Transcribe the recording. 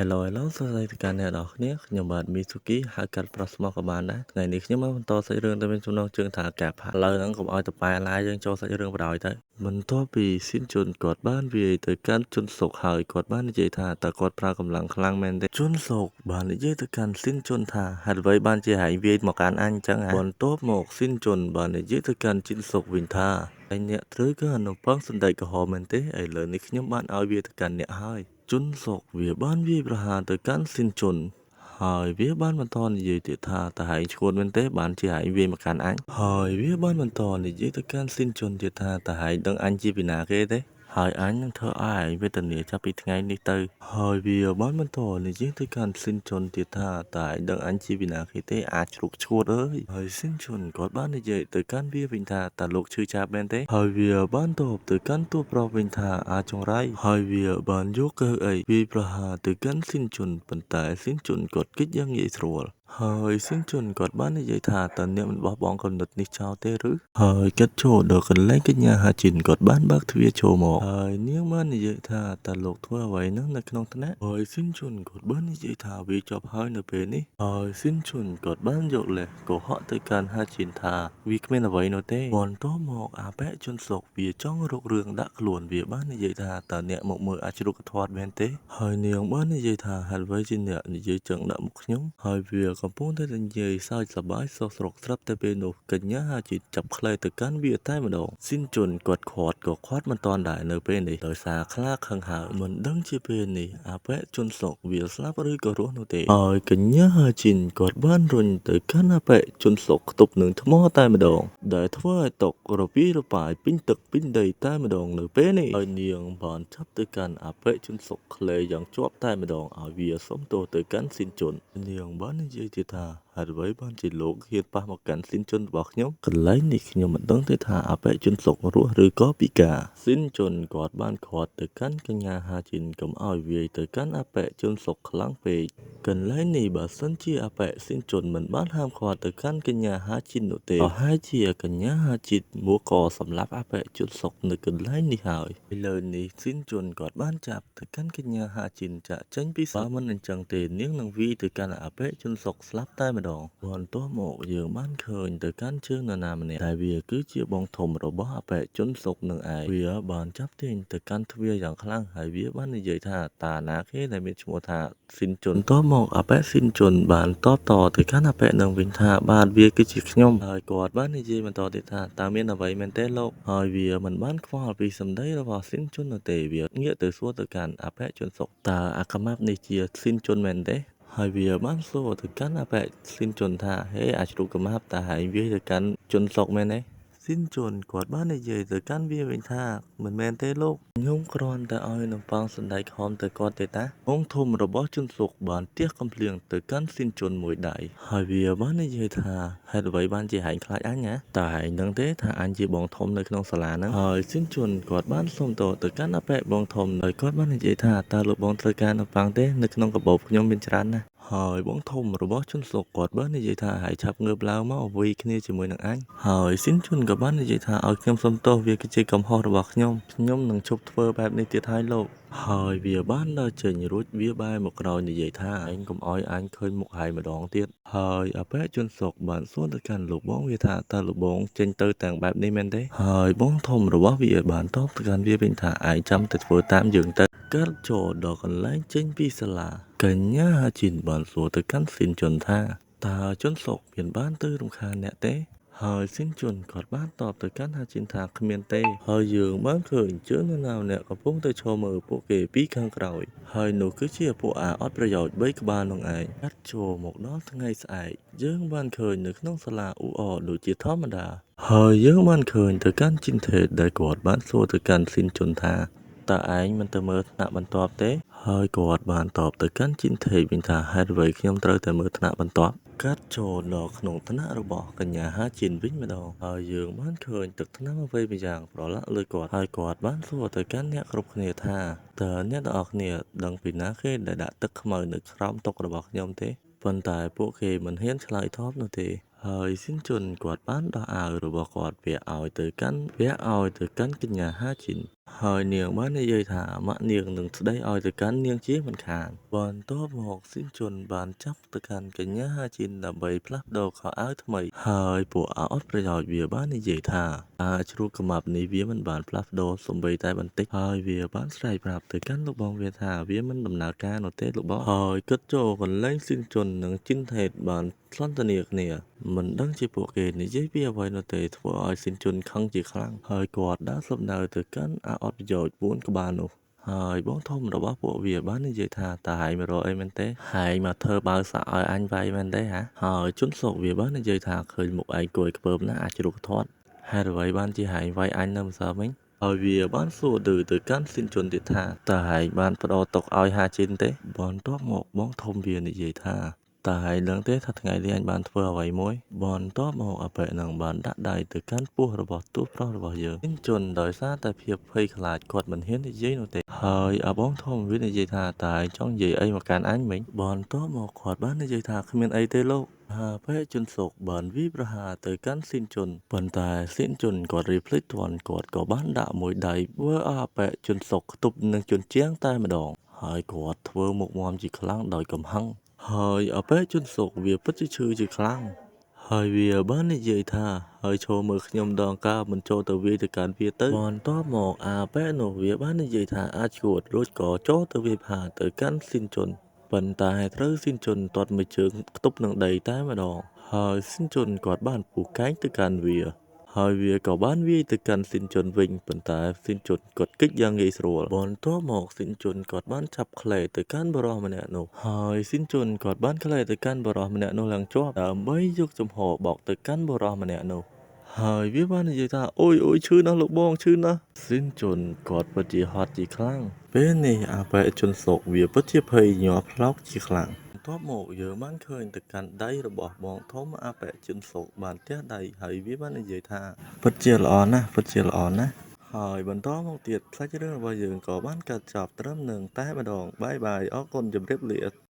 Hello Hello សួស្តីទៅកាន់អ្នកនរគ្នាខ្ញុំបាទ Mitsuki ហៅកាត់ប្រុសស្មោះក៏បានដែរថ្ងៃនេះខ្ញុំមកបន្តសាច់រឿងទៅមានចំណងជើងថាការផាឥឡូវហ្នឹងកុំឲ្យតប៉ែឡាយយើងចូលសាច់រឿងបណ្ដោយទៅបន្ទាប់ពីស៊ីនជុនគាត់បានវាយទៅកាន់ជុនសុកហើយគាត់បាននិយាយថាតើគាត់ប្រើកម្លាំងខ្លាំងមែនទេជុនសុកបាននិយាយទៅកាន់ស៊ីនជុនថាហេតុអ្វីបានជាហែងវាយមកកាន់អញអញ្ចឹងហ៎បន្ទាប់មកស៊ីនជុនបាននិយាយទៅកាន់ជីនសុកវិញថាឯអ្នកត្រូវការនំប៉័ងសណ្តែកក្រហមមែនទេឥឡូវនេះខ្ញុំបានឲ្យវាទៅកាន់អ្នកហើយជុនសុកវាបានវាយប្រហារទៅកាន់ស៊ីនជុនហើយវាបានបន្តនិយាយទៀតថាតើហែងឈួតមែនទេបានជាហែងវាយមកកាន់អញហើយវាបានបន្តនិយាយទៅកាន់ស៊ីនជុនទៀតថាតើហែងដឹងអញជាពីណាគេទេហើយអញនឹងធ្វើឲ្យឯងវេទនាចាប់ពីថ្ងៃនេះទៅហើយវាបានបន្តនិយាយទៅកាន់ស៊ីនជុនទៀតថាតើឯងដឹងអញជាពីណាគេទេអាចជ្រុកឈួតអើយហើយស៊ីនជុនគាត់បាននិយាយទៅកាន់វាវិញថាតើលោកឈឺចាប់មែនទេហើយវាបានតបទៅកាន់តួប្រុសវិញថាអាចចង្រៃហើយវាបានយកកៅអីវាយប្រហារទៅកាន់ស៊ីនជុនប៉ុន្តែស៊ីនជុនគាត់គិតយ៉ាងងាយស្រួលហើយស៊ីនជុនគាត់បាននិយាយថាតើអ្នកមិនបោះបង់គំនិតនេះចោលទេឬហើយគិតចូលដល់កន្លែងកញ្ញាហាជីនគាត់បានបើកទ្វារចូលមកហើយនាងបាននិយាយថាតើលោកធ្វើអ្វីនឹងនៅក្នុងថ្នាក់ហើយស៊ីនជុនគាត់បាននិយាយថាវាចប់ហើយនៅពេលនេះហើយស៊ីនជុនគាត់បានយកលេសកុហកទៅកាន់ហាជីនថាវាគ្មានអ្វីនោះទេបន្ទាប់មកអាប៉ែជុនសុកវាចង់រករឿងដាក់ខ្លួនវាបាននិយាយថាតើអ្នកមកមើលអាចរុក្ខធាត់មែនទេហើយនាងបាននិយាយថាហេតុអ្វីជាអ្នកនិយាយចឹងដាក់មុខខ្ញុំហើយវាកំពុងតែនិយាយសើចសប្បាយសុខស្រុកស្រាប់តែពេលនោះកញ្ញាហាជីចាប់ខ្លែទៅកាន់វាតែម្ដងស៊ីនជុនគាត់ខាត់ក៏ខាត់មិនតាន់ដែរនៅពេលនេះដោយសារខ្លាខឹងហើយមិនដឹងជាពេលនេះអាប៉ែជុនសុកវាស្លាប់ឬក៏រស់នោះទេហើយកញ្ញាហាជីនគាត់បានរុញទៅកាន់អាប៉ែជុនសុកខ្ទប់នឹងថ្មតែម្ដងដែលធ្វើឲ្យតុករពីរប៉ាយពេញទឹកពេញដីតែម្ដងនៅពេលនេះហើយនាងបានចាប់ទៅកាន់អាប៉ែជុនសុកខ្លែយ៉ាងជាប់តែម្ដងឲ្យវាសុំទោសទៅកាន់ស៊ីនជុននាងបាននិយាយទៀតថាហេតុអ្វីបានជាលោកហ៊ានប៉ះមកកាន់ស៊ីនជុនរបស់ខ្ញុំកន្លែងនេះខ្ញុំមិនដឹងទេថាអាប៉ែជុនសុករស់ឬក៏ពិការស៊ីនជុនគាត់បានខាត់ទៅកាន់កញ្ញាហាជីនកុំឲ្យវាយទៅកាន់អាប៉ែជុនសុកខ្លាំងពេកកន្លែងនេះបើសិនជាអាប៉ែស៊ីនជុនមិនបានហាមឃាត់ទៅកាន់កញ្ញាហាជីននោះទេប្រហែលជាកញ្ញាហាជីនមួកសម្លាប់អាប៉ែជុនសុកនៅកន្លែងនេះហើយឥឡូវនេះស៊ីនជុនគាត់បានចាប់ទៅកាន់កញ្ញាហាជីនចាក់ចេញពីបើមិនអញ្ចឹងទេនាងនឹងវាយទៅកាន់អាប៉ែជុនសុកស្លាប់តែម្ដងបន្ទាប់មកយើងបានឃើញទៅកាន់ជើងនរណាម្នាក់ដែលវាគឺជាបងធំរបស់អាប៉ែជុនសុកនឹងឯងវាបានចាប់ទាញទៅកាន់ទ្វារយ៉ាងខ្លាំងហើយវាបាននិយាយថាតាណាគេដែលមានឈ្មោះថាស៊ីនជុនបន្ទាប់មកអាប៉ែស៊ីនជុនបានតបតទៅកាន់អាប៉ែនឹងវិញថាបាទវាគឺជាខ្ញុំហើយគាត់បាននិយាយបន្តទៀតថាតើមានអ្វីមែនទេលោកហើយវាមិនបានខ្វល់ពីសម្ដីរបស់ស៊ីនជុននោះទេវាងាកទៅសួរទៅកាន់អាប៉ែជុនសុកតើអាកាម៉ាប់នេះជាស៊ីនជុនមែនទេហើយវាបានសួរទៅកាន់អាប៉ែស៊ីនជុនថាហេអាចជ្រូកកាម៉ាប់តើហែងវាទៅកាន់ជុនសុកមែនទេស៊ីនជុនគាត់បាននិយាយទៅកាន់វាវិញថាមិនមែនទេលោកខ្ញុំគ្រាន់តែឲ្យនំប៉័ងសណ្តែកខំទៅគាត់ទេតាបងធំរបស់ជុនសុកបានទះកំភ្លៀងទៅកាន់ស៊ីនជុនមួយដៃហើយវាបាននិយាយថាហេតុអ្វីបានជាហែងខ្លាចអញណាតើហែងដឹងទេថាអញជាបងធំនៅក្នុងសាលាហ្នឹងហើយស៊ីនជុនគាត់បានសុំទោសទៅកាន់អាប៉ែបងធំហើយគាត់បាននិយាយថាតើលោកបងត្រូវការនំប៉័ងទេនៅក្នុងកាបូបខ្ញុំមានច្រើនណាស់ហើយបងធំរបស់ជុនសុកគាត់បាននិយាយថាហើយឆាប់ងើបឡើងមកវាយគ្នាជាមួយនឹងអញហើយស៊ីនជុនក៏បាននិយាយថាឲ្យខ្ញុំសុំទោសវាគឺជាកំហុសរបស់ខ្ញុំខ្ញុំនឹងឈប់ធ្វើបែបនេះទៀតហើយលោកហើយវាបានដើរចេញរួចវាបែរមកក្រោយនិយាយថាឯងកុំឲ្យអញឃើញមុខឯងម្ដងទៀតហើយអាប៉ែជុនសុកបានសួរទៅកាន់លោកបងវាថាតើលោកបងចេញទៅទាំងបែបនេះមែនទេហើយបងធំរបស់វាបានតបទៅកាន់វាវិញថាឯងចាំតែធ្វើតាមយើងទៅកាត់ចូលដល់កន្លែងចេញពីសាលាកញ្ញាហាជីនបានសួរទៅកាន់ស៊ីនជុនថាតើជុនសុកមានបានទៅរំខានអ្នកទេហើយស៊ីនជុនគាត់បានតបទៅកាន់ហាជីនថាគ្មានទេហើយយើងបានឃើញជើងនរណាម្នាក់កំពុងតែឈរមើលពួកគេពីខាងក្រោយហើយនោះគឺជាពួកអាអត់ប្រយោជន៍3ក្បាលនោះឯងកាត់ចូលមកដល់ថ្ងៃស្អែកយើងបានឃើញនៅក្នុងសាលាអ៊ូអរដូចជាធម្មតាហើយយើងបានឃើញទៅកាន់ជីនថេតដែលគាត់បានសួរទៅកាន់ស៊ីនជុនថាតើឯងមិនទៅមើលថ្នាក់បន្ទាប់ទេហើយគាត់បានតបទៅកាន់ជីនថេកវិញថាហេតុអ្វីខ្ញុំត្រូវតែមើលថ្នាក់បន្ទាប់កាត់ចូលដល់ក្នុងថ្នាក់របស់កញ្ញាហាជីនវិញម្ដងហើយយើងបានឃើញទឹកថ្នាំអ្វីម្យ៉ាងប្រឡាក់លើគាត់ហើយគាត់បានសួរទៅកាន់អ្នកគ្រប់គ្នាថាតើអ្នកទាំងអស់គ្នាដឹងពីណាគេដែលដាក់ទឹកខ្មៅនៅក្រោមតុរបស់ខ្ញុំទេប៉ុន្តែពួកគេមិនហ៊ានឆ្លើយតបនោះទេហើយស៊ីនជុនគាត់បានដោះអាវរបស់គាត់ពាក់ឲ្យទៅកាន់កញ្ញាហាជីន ហើយនាងបាននិយាយថាម៉ាក់នាងនឹងស្ដីឲ្យទៅកាន់នាងជាមិនខានបន្ទាប់មកស៊ីនជុនបានចាប់ទៅកាន់កញ្ញាហាជីនដើម្បីផ្លាស់ប្ដូរខោអាវថ្មីហើយពួកអាអត់ប្រយោជន៍វាបាននិយាយថាអាជ្រូកកាម៉ាប់នេះវាមិនបានផ្លាស់ប្ដូរសូម្បីតែបន្តិចហើយវាបានស្រែកប្រាប់ទៅកាន់លោកបងវាថាវាមិនដំណើរការនោះទេលោកបងហើយគិតចូលកន្លែងស៊ីនជុននិងជីនថេតបានសន្ទនាគ្នាមិនដឹងជាពួកគេនិយាយពីអ្វីនោះទេធ្វើឲ្យស៊ីនជុនខឹងជាខ្លាំងហើយគាត់ដើរសំដៅទៅកាន់អាអត់ប្រយោជន៍4ក្បាលនោះហើយបងធំរបស់ពួកវាបាននិយាយថាតើហែងមករកអីមែនទេហែងមកធ្វើបាវសាក់ឲ្យអញវាយមែនទេហាហើយជុនសុកវាបាននិយាយថាឃើញមុខឯងគួយខ្ពើមណាស់អាចជ្រូកធាត់ហេតុអ្វីបានជាហែងវាយអញនៅម្សិលមិញហើយវាបានសួរឌឺទៅកាន់ស៊ីនជុនទៀតថាតើហែងបានផ្ដោតទុកឲ្យហាជីនទេបន្ទាប់មកបងធំវានិយាយថាតើហែងដឹងទេថាថ្ងៃនេះអញបានធ្វើអ្វីមួយបន្ទាប់មកអបិនឹងបានដាក់ដៃទៅកាន់ពោះរបស់តួប្រុសរបស់យើងស៊ីនជុនដោយសារតែភាពភ័យខ្លាចគាត់មិនហ៊ាននិយាយនោះទេហើយអាបងធំវានិយាយថាតើឯងចង់និយាយអីមកកាន់អញមិញបន្ទាប់មកគាត់បាននិយាយថាគ្មានអីទេលោកហើយពេលជុនសុកបានវាយប្រហារទៅកាន់ស៊ីនជុនប៉ុន្តែស៊ីនជុនគាត់រៀបភ្លេចទាន់គាត់ក៏បានដាក់មួយដៃធ្វើឲ្យអបិជុនសុកខ្ទប់នឹងជញ្ជាំងតែម្ដងហើយគាត់ធ្វើមុខមាំជាខ្លាំងដោយកំហឹងហើយអបិជុនសុកវាពិតជាឈឺជាខ្លាំងហើយវាបាននិយាយថាហើយឈរមើលខ្ញុំដងកាមិនចូលទៅវាយទៅកាន់វាទៅបន្ទាប់មកអាប៉ែនោះវាបាននិយាយថាអាចឈួតរួចក៏ចូលទៅវាយផាទៅកាន់ស៊ីនជុនប៉ុន្តែត្រូវស៊ីនជុនទាត់មួយជើងខ្ទប់នឹងដីតែម្ដងហើយស៊ីនជុនគាត់បានពុះកែងទៅកាន់វាហើយវាក៏បានវាយទៅកាន់ស៊ីនជុនវិញប៉ុន្តែស៊ីនជុនគាត់គេចយ៉ាងងាយស្រួលបន្ទាប់មកស៊ីនជុនគាត់បានចាប់ក្លែទៅកាន់បុរសម្នាក់នោះហើយស៊ីនជុនគាត់បានក្លែទៅកាន់បុរសម្នាក់នោះឡើងជាប់ដើម្បីយកចំហបោកទៅកាន់បុរសម្នាក់នោះហើយវាបាននិយាយថាអូយអូយឈឺណាស់លោកបងឈឺណាស់ស៊ីនជុនគាត់ពិតជាហត់ជាខ្លាំងពេលនេះអាប៉ែជុនសុកវាពិតជាភ័យញ័រផ្លោកជាខ្លាំងបន្ទាប់មកយើងបានឃើញទៅកាន់ដៃរបស់បងធំអាប៉ែជុនសុកបានទះដៃហើយវាបាននិយាយថាពិតជាល្អណាស់ពិតជាល្អណាស់ហើយបន្តមកទៀតសាច់រឿងរបស់យើងក៏បានកាត់ចប់ត្រឹមនឹងតែម្ដងបាយបាយអរគុណជម្រាបលា។